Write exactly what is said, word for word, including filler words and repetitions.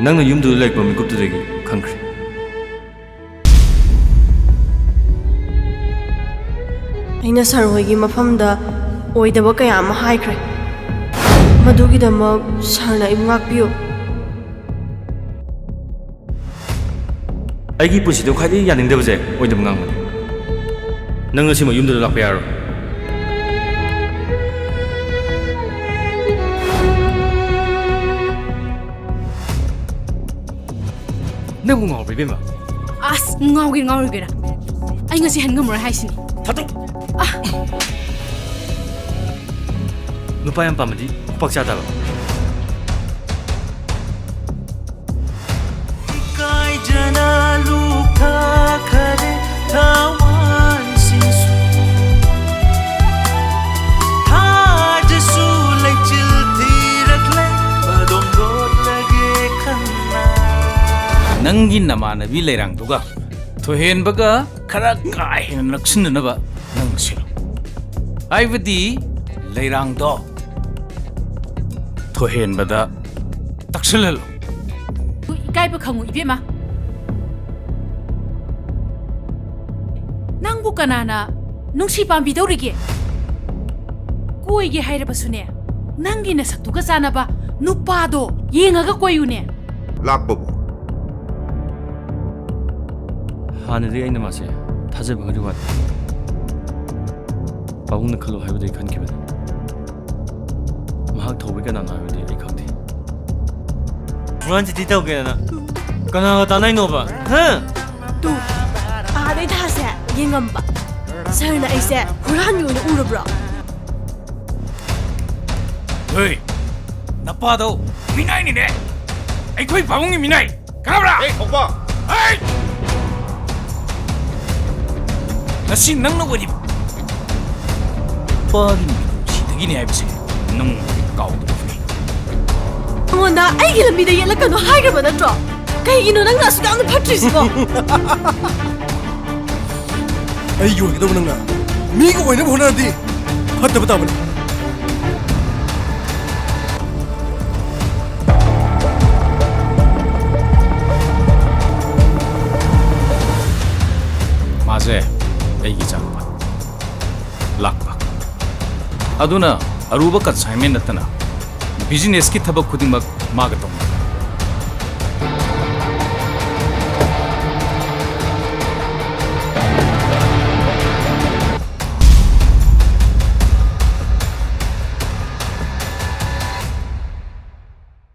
ꯅꯪꯅ ꯌꯨꯝꯗꯨꯗ ꯂꯩꯔꯛꯄ ꯃꯤꯀꯨꯞꯇꯨꯗꯒꯤ ꯈꯪꯈ꯭ꯔꯦ꯫ ꯑꯩꯅ ꯁꯥꯔ ꯍꯣꯏꯒꯤ ꯃꯐꯝꯗ ꯑꯣꯏꯗꯕ ꯀꯌꯥ ꯑꯃ ꯍꯥꯏꯈ꯭ꯔꯦ꯫ ꯃꯗꯨꯒꯤꯗꯃꯛ ꯁꯥꯔꯅ ꯑꯩꯕꯨ ꯉꯥꯛꯄꯤꯌꯨ꯫ ꯑꯩꯒꯤ ꯄꯨꯟꯁꯤꯗ ꯈ꯭ꯋꯥꯏꯗꯒꯤ ꯌꯥꯅꯤꯡꯗꯕꯁꯦ ꯑꯣꯏꯗꯕ ꯉꯥꯡꯕꯅꯤ꯫ ꯅꯪ ꯉꯁꯤꯃꯛ ꯌꯨꯝꯗ ꯂꯥꯛꯄ ꯌꯥꯔꯣꯏ꯫ ꯅꯪꯕꯨ ꯉꯥꯎꯕ꯭ꯔꯥ, ꯏꯕꯦꯝꯃ? ꯑꯁ, ꯉꯥꯎꯒꯦ ꯉꯥꯎꯔꯣꯏꯒꯦꯔꯥ, ꯑꯩ ꯉꯁꯤ ꯍꯟ ꯉꯝꯃꯔꯣꯏ ꯍꯥꯏꯁꯤꯅꯤ꯫ ꯊꯥꯗꯣꯛ! ꯑ! ꯅꯨꯄꯥ ꯌꯥꯝ ꯄꯥꯝꯃꯗꯤ ꯈꯨꯄꯥꯛ ꯆꯥ ꯇꯥꯕ꯫ ꯏꯀꯥꯏꯖꯅ ꯂꯨꯞꯊꯈꯔꯦ ꯊꯋꯥꯏꯁꯤꯁꯨ꯫ ꯊꯥꯖꯁꯨ ꯂꯩꯆꯤꯜ ꯊꯤꯔꯛꯂꯦ, ꯄꯗꯣꯝ ꯂꯣꯠꯂꯒꯦ ꯈꯟꯅ꯫ ꯅꯪꯒꯤ ꯅꯃꯥꯟꯅꯕꯤ ꯂꯩꯔꯥꯡꯗꯨꯒ ꯊꯣꯏꯍꯦꯟꯕꯒ ꯈꯔ ꯀꯥ ꯍꯦꯟꯅ ꯅꯛꯁꯤꯟꯅꯅꯕ ꯅꯪ ꯁꯤꯜꯂꯨ꯫ ꯍꯥꯏꯕꯗꯤ ꯂꯩꯔꯥꯡꯗꯣ ꯊꯣꯏꯍꯦꯟꯕꯗ ꯇꯛꯁꯤꯜꯍꯜꯂꯨ꯫ ꯏꯀꯥꯏꯕ ꯈꯪꯉꯨ, ꯏꯕꯦꯝꯃ꯫ ꯅꯪꯕꯨ ꯀꯅꯥꯅ ꯅꯨꯡꯁꯤ ꯄꯥꯝꯕꯤꯗꯧꯔꯤꯒꯦ? ꯀꯣꯏꯒꯦ ꯍꯥꯏꯔꯕꯁꯨꯅꯦ, ꯅꯪꯒꯤ ꯅꯁꯛꯇꯨꯒ ꯆꯥꯟꯅꯕ ꯅꯨꯄꯥꯗꯣ ꯌꯦꯡꯉꯒ ꯀꯣꯏꯌꯨꯅꯦ꯫ ꯂꯥꯛꯄꯕꯨ? ꯍꯥꯟꯅꯗꯤ ꯑꯩꯅ ꯃꯥꯁꯦ ꯊꯥꯖꯕ ꯈꯔꯗꯤ ꯋꯥꯠꯂꯤ꯫ ꯄꯥꯕꯨꯡꯅ ꯈꯜꯂꯣ ꯍꯥꯏꯕꯗꯨ ꯑꯩ ꯈꯟꯈꯤꯕꯅꯤ꯫ ꯃꯍꯥꯛ ꯊꯧꯕꯩ ꯀꯅꯥꯅꯣ ꯍꯥꯏꯕꯗꯤ ꯑꯩ ꯈꯪꯗꯦ꯫ ꯍꯨꯔꯥꯟ ꯆꯤꯊꯤ ꯇꯧꯒꯦꯗꯅ ꯀꯅꯥꯒ ꯇꯥꯟꯅꯩꯅꯣꯕ? ꯍꯥ? ꯇꯨ, ꯑꯥꯗꯩ ꯊꯥꯁꯦ ꯌꯦꯡꯉꯝꯕ꯫ ꯁꯥꯔꯅ ꯑꯩꯁꯦ ꯍꯨꯔꯥꯟꯕꯤ ꯑꯣꯏꯅ ꯎꯔꯕ꯭ꯔꯣ? ꯍꯦ, ꯅꯄꯥꯗꯣ ꯃꯤꯅꯥꯏꯅꯤꯅꯦ꯫ ꯑꯩꯈꯣꯏ ꯄꯥꯕꯨꯡꯒꯤ ꯃꯤꯅꯥꯏ꯫ ꯈꯪꯉꯕ꯭ꯔꯥ? ꯑꯦ, ꯊꯣꯛꯄ! ꯍꯦ! ꯉꯁꯤ ꯅꯪꯅ ꯑꯣꯏꯔꯤꯕ ꯅꯨꯄꯥꯒꯤ ꯃꯤꯅꯨꯡꯁꯤꯗꯒꯤꯅꯦ ꯍꯥꯏꯕꯁꯦ ꯅꯪ ꯀꯥꯎꯗꯕ ꯐꯩ꯫ ꯑꯩꯉꯣꯟꯗ ꯑꯩꯒꯤ ꯂꯝꯕꯤꯗ ꯌꯦꯠꯂꯛꯀꯅꯨ ꯍꯥꯏꯈ꯭ꯔꯕ ꯅꯠꯇ꯭ꯔꯣ? ꯀꯩꯒꯤꯅꯣ ꯅꯪꯅ ꯑꯁꯨꯛ ꯌꯥꯝꯅ ꯐꯠꯇ꯭ꯔꯤꯁꯤꯕꯣ? ꯑꯩꯒꯤ ꯑꯣꯏꯒꯗꯕ ꯅꯪꯅ ꯃꯤꯒꯤ ꯑꯣꯏꯅꯕ ꯍꯣꯠꯅꯔꯗꯤ ꯐꯠꯇꯕ ꯇꯥꯕꯅꯤ꯫ ꯑꯗꯨꯅ ꯑꯔꯨꯕ consignment ꯅꯠꯇꯅ businessꯀꯤ ꯊꯕꯛ ꯈꯨꯗꯤꯡꯃꯛ ꯃꯥꯒ ꯇꯧꯅꯩ꯫